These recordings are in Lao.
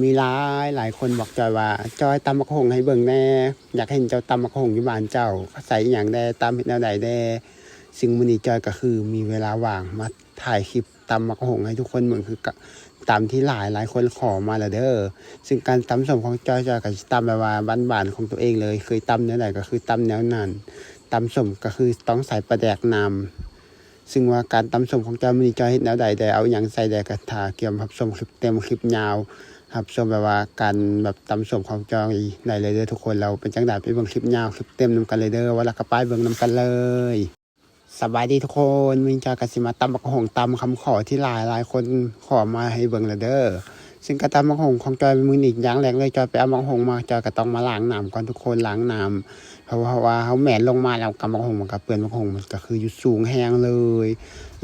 ມີຫຼາຍຫຼາຍຄົນບອກຈອຍວ່າ ຈອຍຕຳບັກຫຸ່ງໃຫ້ເບິ່ງແດ່ ຢາກເຫັນເຈົ້າຕຳບັກຫຸ່ງຢູ່ບ້ານເຈົ້າ ໃສ່ອີ່ຫຍັງແດ່ ຕຳເຮັດແນວໃດແດ່. ຊຶ່ງມື້ນີ້ຈອຍກໍຄືມີເວລາວ່າງມາຖ່າຍຄລິບຕຳບັກຫຸ່ງໃຫ້ທຸກຄົນເບິ່ງ ຄືກະ ຕຳທີ່ຫຼາຍຫຼາຍຄົນຂໍມາແລ້ວເດີ. ຊຶ່ງການຕຳສົ້ມຂອງຈອຍ ຈອຍກໍຊິຕຳແບບວ່າບ້ານໆຂອງຕົວເອງເລີຍ ເຄີຍຕຳແນວໃດກໍຄືຕຳແນວນັ້ນ ຕຳສົ້ມກໍຄືຕ້ອງໃສ່ປາແດກນຳ. ຊຶ່ງວ່າການຕຳສົ້ມຂອງຈອຍມື້ນີ້ ຈອຍເຮັດແນວໃດແດ່ ເອົາຫຍັງໃສ່ແດ່ ກໍຖ້າກຽມຮັບຊົມຄລິບເຕັມຄລິບຍາວ ຮັບຊົມແບບວ່າການແບບຕຳສົ້ມຂອງຈອຍໄດ້ເລີຍເດີທຸກຄົນ. ແລ້ວເປັນຈັ່ງໃດ ໄປເບິ່ງຄລິບຍາວຄລິບເຕັມນຳກັນເລີຍເດີ ວ່າແລ້ວກໍໄປເບິ່ງນຳກັນເລີຍ. ສະບາຍດີທຸກຄົນ ມື້ນີ້ຈອຍກໍຊິມາຕຳບັກຫຸ່ງຕາມຄຳຂໍທີ່ຫຼາຍຫຼາຍຄົນຂໍມາໃຫ້ເບິ່ງແລ້ວເດີ. ຊຶ່ງການຕຳບັກຫຸ່ງຂອງຈອຍມື້ນີ້ ຢ່າງແລກເລີຍ ຈອຍໄປເອົາບັກຫຸ່ງມາ ຈອຍກໍຕ້ອງມາລ້າງນ້ຳກ່ອນທຸກຄົນ ລ້າງນ້ຳ ເພາະວ່າເຮົາແໝ້ນລົງມາແລ້ວ ກຳບັກຫຸ່ງມັນກໍເປື້ອນ ບັກຫຸ່ງມັນກໍຄືຢູ່ສູງແຮງເລີຍ.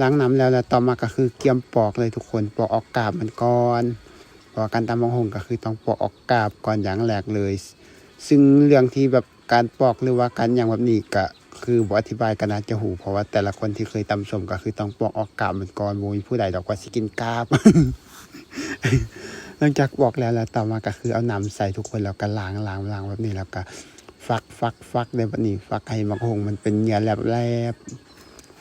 ລ້າງນ້ຳແລ້ວ ແລ້ວຕໍ່ມາກໍຄືກຽມປອກເລີຍທຸກຄົນ ປອກເອົາກາບມັນກ່ອນ ເພາະວ່າການຕຳບັກຫຸ່ງກໍຄືຕ້ອງປອກເອົາກາບກ່ອນຢ່າງແລກເລີຍ. ຊຶ່ງເລື່ອງທີ່ແບບການປອກ ຫຼືວ່າການຫຍັງແບບນີ້ ກໍຄືບໍ່ອະທິບາຍກໍໜ້າຈະຮູ້ ເພາະວ່າແຕ່ລະຄົນທີ່ເຄີຍຕຳສົ້ມກໍຄືຕ້ອງປອກເອົາກາບມັນກ່ອນ ບໍ່ມີຜູ້ໃດດອກວ່າຊິກິນກາບ. ຫຼັງຈາກປອກແລ້ວ ແລ້ວຕໍ່ມາກໍຄືເອົານ້ຳໃສ່ທຸກຄົນ ແລ້ວກໍລ້າງ ລ້າງ ລ້າງແບບນີ້ ແລ້ວກໍຟັກ ຟັກ ຟັກເດີ ບັດນີ້ຟັກໃຫ້ບັກຫຸ່ງມັນເປັນເຫຍື່ອແຫຼບ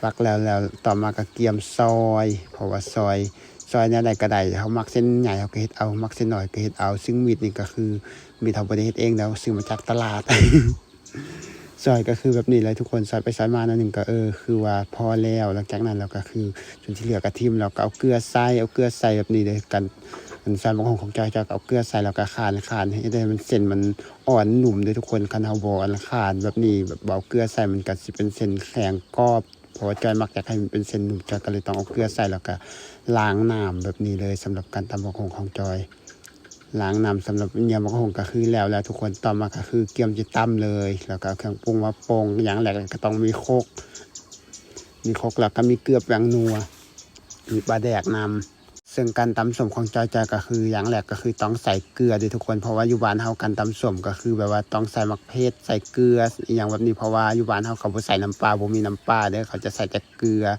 ໆ ຟັກແລ້ວ ແລ້ວຕໍ່ມາກໍກຽມຊອຍ ເພາະວ່າຊອຍ ຊອຍແນວໃດກໍໄດ້ ເຮົາມັກເສັ້ນໃຫຍ່ເຮົາກໍເຮັດເອົາ ມັກເສັ້ນນ້ອຍກໍເຮັດເອົາ. ຊຶ່ງມີດນີ້ກໍຄື ມີດເຮົາບໍ່ໄດ້ເຮັດເອງດອກ ຊື້ມາຈາກຕະຫຼາດ. ຊອຍກໍຄືແບບນີ້ແຫຼະທຸກຄົນ ຊອຍໄປຊອຍມາໜ້ອຍໜຶ່ງກໍ ເອີ ຄືວ່າພໍແລ້ວ. ຫຼັງຈາກນັ້ນແລ້ວກໍຄື ສ່ວນທີ່ເຫຼືອກໍຖິ້ມ ແລ້ວກໍເອົາເກືອໃສ່ ເອົາເກືອໃສ່ແບບນີ້ເດີ. ການ ອັນຊອຍບັກຫຸ່ງຂອງເຈົ້າ ເຈົ້າກໍເອົາເກືອໃສ່ ແລ້ວກໍຂ້ານ ຂ້ານໃຫ້ໄດ້ມັນ ເສັ້ນມັນອ່ອນນຸ້ມເດີທຸກຄົນ. ຄັນເຮົາບໍ່ ອັນ ຂ້ານແບບນີ້ ແບບບໍ່ເອົາເກືອໃສ່ ມັນກໍຊິເປັນເສັ້ນແຂງກອບ ເພາະວ່າຈອຍມັກຢາກໃຫ້ມັນເປັນເສັ້ນໜຸ່ມ ຈອຍກໍເລີຍຕ້ອງເອົາເກືອໃສ່ ແລ້ວກໍລ້າງນ້ຳແບບນີ້ເລີຍ. ສຳລັບການຕຳບັກຫຸ່ງຂອງຈອຍ ລ້າງນ້ຳສຳລັບເຫຍື່ອບັກຫຸ່ງກໍຄືແລ້ວແລ້ວທຸກຄົນ. ຕໍ່ມາກໍຄືກຽມຈະຕຳເລີຍ ແລ້ວກໍເອົາເຄື່ອງປຸງມາປຸງ. ຢ່າງແລກກໍຕ້ອງມີຄົກ ມີຄົກ ແລ້ວກໍມີເກືອແປ້ງນົວ ມີປາແດກນຳ. ເຊິ່ງການຕຳສົ້ມຂອງຈອຍ ຈອຍກໍຄືຢ່າງແລກກໍຄືຕ້ອງໃສ່ເກືອເດີທຸກຄົນ ເພາະວ່າຢູ່ບ້ານເຮົາການຕຳສົ້ມກໍຄືແບບວ່າຕ້ອງໃສ່ໝາກເຜັດ ໃສ່ເກືອ ອີ່ຫຍັງແບບນີ້ ເພາະວ່າຢູ່ບ້ານເຮົາເຂົາບໍ່ໃສ່ນ້ຳປາ ບໍ່ມີນ້ຳປາເດີ ເຂົາຈະໃສ່ແຕ່ເກືອ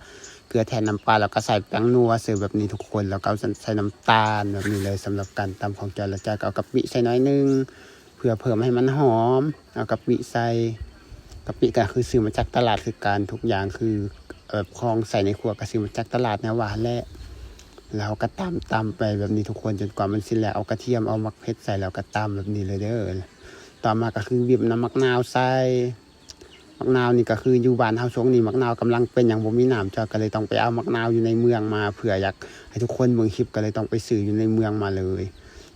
ເກືອແທນນ້ຳປາ ແລ້ວກໍໃສ່ແປ້ງນົວເສີມແບບນີ້ທຸກຄົນ ແລ້ວກໍເອົາ ໃສ່ ໃສ່ນ້ຳຕານແບບນີ້ເລີຍ. ສຳລັບການຕຳຂອງຈອຍ ແລ້ວຈອຍກໍເອົາກະປິໃສ່ໜ້ອຍໜຶ່ງ ເພື່ອເພີ່ມໃຫ້ມັນຫອມ ເອົາກະປິໃສ່. ກະປິກໍຄືຊື້ມາຈາກຕະຫຼາດຄືກັນ ທຸກຢ່າງຄື ແບບຂອງໃຊ້ໃນຄົວກໍຊື້ມາຈາກຕະຫຼາດແນວວ່າຫັ້ນແຫຼະ. ແລ້ວເຮົາກໍຕຳ ຕຳໄປແບບນີ້ທຸກຄົນ ຈົນກວ່າມັນຊິແຫຼກ. ເອົາກະທຽມ ເອົາໝາກເຜັດໃສ່ ແລ້ວກໍຕຳແບບນີ້ເລີຍເດີ. ຕໍ່ມາກໍຄືບີບນ້ຳໝາກນາວໃສ່ ໝາກນາວນີ້ກໍຄືຢູ່ບ້ານເຮົາຊ່ວງນີ້ໝາກນາວກຳລັງເປັນຫຍັງ ບໍ່ມີນ້ຳ ຈອຍກໍເລີຍຕ້ອງໄປເອົາໝາກນາວຢູ່ໃນເມືອງມາ ເພື່ອຢາກໃຫ້ທຸກຄົນເບິ່ງຄລິບ ກໍເລີຍຕ້ອງໄປຊື້ຢູ່ໃນເມືອງມາເລີຍ.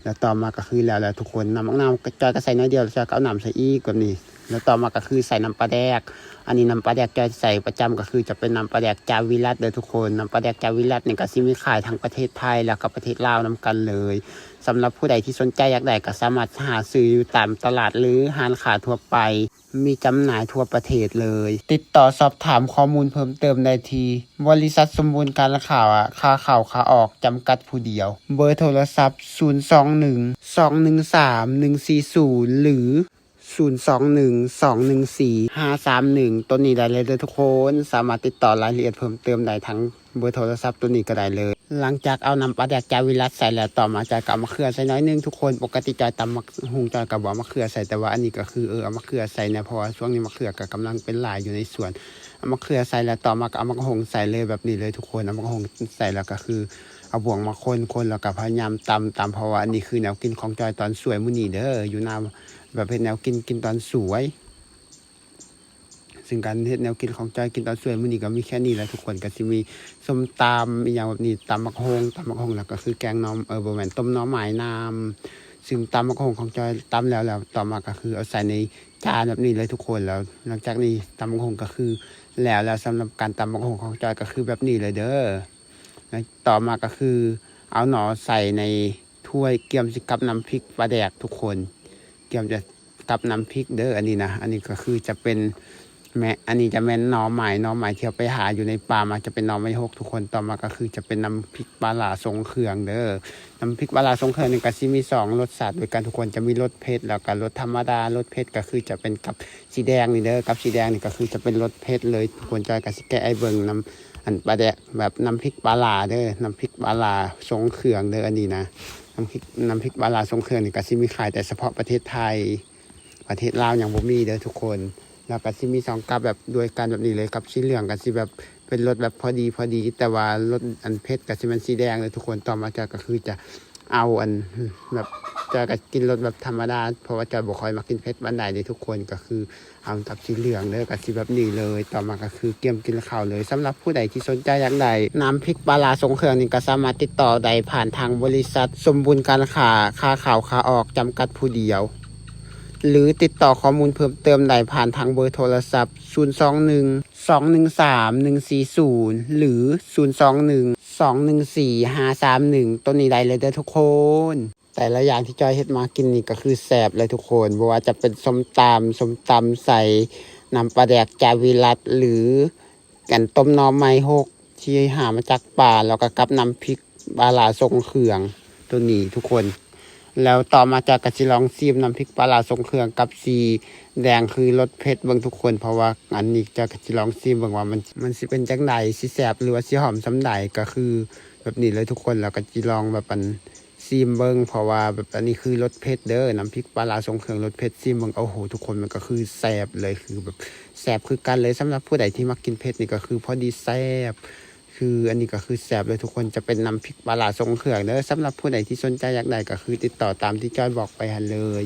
ແລ້ວຕໍ່ມາກໍຄືແລ້ວແຫຼະທຸກຄົນ ນ້ຳໝາກນາວຈອຍກໍໃສ່ໜ້ອຍດຽວ ແລ້ວຈອຍກໍເອົານ້ຳໃສ່ອີກແບບນີ້. ແລ້ວຕໍ່ມາກໍຄືໃສ່ນ້ຳປາແດກ ອັນນີ້ນ້ຳປາແດກຈອຍໃສ່ປະຈຳ ກໍຄືຈະເປັນນ້ຳປາແດກຈາວິລັດເດີທຸກຄົນ. ນ້ຳປາແດກຈາວິລັດນີ້ກໍຊິມີຂາຍທັງປະເທດໄທ ແລ້ວກໍປະເທດລາວນຳກັນເລີຍ. ສຳລັບຜູ້ໃດທີ່ສົນໃຈຢາກໄດ້ ກໍສາມາດຫາຊື້ຢູ່ຕາມຕະຫຼາດ ຫຼື ຮ້ານຄ້າທົ່ວໄປ ມີຈຳໜ່າຍທົ່ວປະເທດເລີຍ. ຕິດຕໍ່ສອບຖາມຂໍ້ມູນເພີ່ມເຕີມໄດ້ທີ່ ບໍລິສັດສົມບູນການຄ້າ ຄ້າເຂົ້າຄ້າອອກ ຈຳກັດຜູ້ດຽວ. ເບີໂທລະສັບ ສູນສອງໜຶ່ງ ສອງໜຶ່ງສາມ ໜຶ່ງສີ່ສູນ ຫຼື ສູນສອງໜຶ່ງ ສອງໜຶ່ງສີ່ ຫ້າສາມໜຶ່ງ ໂຕນີ້ໄດ້ເລີຍເດີທຸກຄົນ. ສາມາດຕິດຕໍ່ລາຍລະອຽດເພີ່ມເຕີມໄດ້ທາງ ເບີໂທລະສັບໂຕນີ້ກໍໄດ້ເລີຍ. ຫຼັງຈາກເອົານ້ຳປາແດກຈາວິລັດໃສ່ແລ້ວ ຕໍ່ມາຈອຍກໍເອົາມະເຂືອໃສ່ໜ້ອຍໜຶ່ງທຸກຄົນ. ປົກກະຕິຈອຍຕຳໝາກຫຸ່ງ ຈອຍກໍບໍ່ເອົາມະເຂືອໃສ່ ແຕ່ວ່າອັນນີ້ກໍຄື ເອີ ເອົາມະເຂືອໃສ່ແດ່ ເພາະວ່າຊ່ວງນີ້ມະເຂືອກໍກຳລັງເປັນຫຼາຍຢູ່ໃນສວນ. ເອົາມະເຂືອໃສ່ແລ້ວ ຕໍ່ມາກໍເອົາໝາກຫຸ່ງໃສ່ເລີຍແບບນີ້ເລີຍທຸກຄົນ. ເອົາໝາກຫຸ່ງໃສ່ແລ້ວກໍຄື ເອົາບ່ວງມາຄົນໆ ແລ້ວກໍພະຍາຍາມຕຳ ຕຳ ເພາະວ່າອັນນີ້ຄືແນວກິນຂອງຈອຍຕອນສວຍມື້ນີ້ເດີ ຢູ່ໜ້າ ແບບເຮັດແນວກິນ ກິນຕອນສວຍ. ຊຶ່ງການເຮັດແນວກິນຂອງຈອຍກິນຕອນສວຍມື້ນີ້ກໍມີແຄ່ນີ້ແຫຼະທຸກຄົນ. ກໍຊິມີສົ້ມຕຳ ອີ່ຫຍັງແບບນີ້ ຕຳໝາກຫຸ່ງ ຕຳໝາກຫຸ່ງ ແລ້ວກໍຄືແກງໜໍ່ ເອີ ບໍ່ແມ່ນ ຕົ້ມໜໍ່ໄມ້ນ້ຳ. ຊຶ່ງຕຳໝາກຫຸ່ງຂອງຈອຍຕຳແລ້ວ ແລ້ວຕໍ່ມາກໍຄືເອົາໃສ່ໃນຈານແບບນີ້ເລີຍທຸກຄົນ. ແລ້ວຫຼັງຈາກນີ້ຕຳໝາກຫຸ່ງກໍຄືແລ້ວ ແລ້ວສຳລັບການຕຳໝາກຫຸ່ງຂອງຈອຍກໍຄືແບບນີ້ເລີຍເດີ. ແລ້ວຕໍ່ມາກໍຄືເອົາໜໍ່ໃສ່ໃນຖ້ວຍ ກຽມຊິກັບນ້ຳພິກປາແດກທຸກຄົນ ກຽມຈະ ກັບນ້ຳພິກເດີ ອັນນີ້ນະ. ອັນນີ້ກໍຄືຈະເປັນ ແມ່ ອັນນີ້ຈະແມ່ນໜໍ່ໄມ້ ໜໍ່ໄມ້ທີ່ເຮົາໄປຫາຢູ່ໃນປ່າມາ ຈະເປັນໜໍ່ໄມ້ຫົກທຸກຄົນ. ຕໍ່ມາກໍຄືຈະເປັນນ້ຳພິກປາຫຼ້າຊົງເຄື່ອງເດີ. ນ້ຳພິກປາຫຼ້າຊົງເຄື່ອງນີ້ກໍຊິມີສອງລົດຊາດດ້ວຍກັນທຸກຄົນ ຈະມີລົດເຜັດ ແລ້ວກໍລົດທຳມະດາ. ລົດເຜັດກໍຄືຈະເປັນກັບສີແດງນີ້ເດີ ກັບສີແດງນີ້ກໍຄືຈະເປັນລົດເຜັດເລີຍທຸກຄົນ. ຈອຍກໍຊິແກະໃຫ້ເບິ່ງນຳ ອັນປາແດກແບບນ້ຳພິກປາຫຼ້າເດີ ນ້ຳພິກປາຫຼ້າຊົງເຄື່ອງເດີ ອັນນີ້ນະ. ນ້ຳພລິກ ນ້ຳພລິກປາຫຼ້າຊົງເຄື່ອງນີ້ກໍຊິມີຂາຍແຕ່ສະເພາະປະເທດໄທ ປະເທດລາວຍັງບໍ່ມີເດີທຸກຄົນ. ແລ້ວກໍຊິມີສອງກັບແບບດ້ວຍກັນແບບນີ້ເລີຍ ກັບສີເຫຼືອງກໍຊິແບບເປັນລົດແບບພໍດີໆ ແຕ່ວ່າລົດອັນເຜັດກໍຊິແມ່ນສີແດງເດີທຸກຄົນ. ຕໍ່ມາຈອຍກໍຄືຈະເອົາອັນແບບ ຈອຍກໍກິນລົດແບບທຳມະດາ ເພາະວ່າຈອຍບໍ່ຄ່ອຍມັກກິນເຜັດປານໃດເດ້ທຸກຄົນ. ກໍຄື ເອົາກັບສີເຫຼືອງເດີ ກໍຊິແບບນີ້ເລີຍ. ຕໍ່ມາກໍຄືກຽມກິນເຂົ້າເລີຍ. ສຳລັບຜູ້ໃດທີ່ສົນໃຈຢາກໄດ້ນ້ຳພລິກປາຫຼ້າຊົງເຄື່ອງນີ້ ກໍສາມາດຕິດຕໍ່ໄດ້ຜ່ານທາງບໍລິສັດສົມບູນການຄ້າ ຂາເຂົ້າຂາອອກ ຈຳກັດຜູ້ດຽວ ຫຼື ຕິດຕໍ່ຂໍ້ມູນເພີ່ມເຕີມໄດ້ຜ່ານທາງເບີໂທລະສັບ ສູນສອງໜຶ່ງ ສອງໜຶ່ງສາມ ໜຶ່ງສີ່ສູນ ຫຼື ສູນສອງໜຶ່ງ ສອງໜຶ່ງສີ່ ຫ້າສາມໜຶ່ງ ໂຕນີ້ໄດ້ເລີຍເດີທຸກຄົນ. ແຕ່ລະຢ່າງທີ່ຈອຍເຮັດມາກິນນີ້ກໍຄືແຊບເລີຍທຸກຄົນ ບໍ່ວ່າຈະເປັນສົ້ມຕຳ ສົ້ມຕຳໃສ່ນ້ຳປາແດກຈາວິລັດ ຫຼື ອັນຕົ້ມໜໍ່ໄມ້ຫົກທີ່ຫາມາຈາກປ່າ ແລ້ວກໍກັບນ້ຳພລິກປາຫຼ້າຊົງເຄື່ອງໂຕນີ້ທຸກຄົນ. ແລ້ວຕໍ່ມາຈອຍກໍຊິລອງຊີມນ້ຳພລິກປາຫຼ້າຊົງເຄື່ອງກັບສີແດງຄືລົດເຜັດເບິ່ງທຸກຄົນ ເພາະວ່າອັນນີ້ຈອຍກໍຊິລອງຊີມເບິ່ງວ່າມັນ ມັນຊິເປັນຈັ່ງໃດ ຊິແຊບ ຫຼືວ່າຊິຫອມສ່ຳໃດ ກໍຄືແບບນີ້ເລີຍທຸກຄົນ. ແລ້ວກໍຊິລອງແບບອັນ ຊີມເບິ່ງ ເພາະວ່າແບບອັນນີ້ຄືລົດເຜັດເດີ ນ້ຳພລິກປາຫຼ້າຊົງເຄື່ອງລົດເຜັດ. ຊີມເບິ່ງ ໂອ້ໂຫ ທຸກຄົນ ມັນກໍຄືແຊບເລີຍ ຄືແບບແຊບຄືກັນເລີຍ. ສຳລັບຜູ້ໃດທີ່ມັກກິນເຜັດນີ້ກໍຄືພໍດີແຊບ ຄືອັນນີ້ກໍຄືແຊບເລີຍທຸກຄົນ ຈະເປັນນ້ຳພລິກປາຫຼ້າຊົງເຄື່ອງເດີ. ສຳລັບຜູ້ໃດທີ່ສົນໃຈຢາກໄດ້ກໍຄືຕິດຕໍ່ຕາມທີ່ຈອຍບອກໄປຫັ້ນເລີຍ.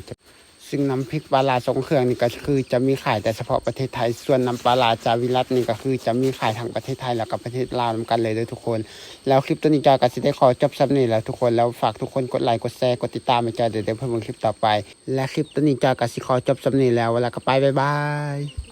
ຊຶ່ງນ້ຳພລິກປາຫຼ້າຊົງເຄື່ອງນີ້ກໍຄືຈະມີຂາຍແຕ່ສະເພາະປະເທດໄທ ສ່ວນນ້ຳປາຫຼ້າຈາວິລັດນີ້ກໍຄືຈະມີຂາຍທັງປະເທດໄທ ແລ້ວກໍປະເທດລາວນຳກັນເລີຍເດີທຸກຄົນ. ແລ້ວຄລິບໂຕນີ້ຈອຍກໍຊິໄດ້ຂໍຈົບສ່ຳນີ້ແລ້ວທຸກຄົນ ແລ້ວຝາກທຸກຄົນກົດໄລ ກົດແຊ ກົດຕິດຕາມໃຫ້ຈອຍເດີ ເພື່ອເບິ່ງຄລິບຕໍ່ໄປ. ແລະ ຄລິບໂຕນີ້ຈອຍກໍຊິຂໍຈົບສ່ຳນີ້ແລ້ວ ແລ້ວກໍໄປ ບາຍບາຍ.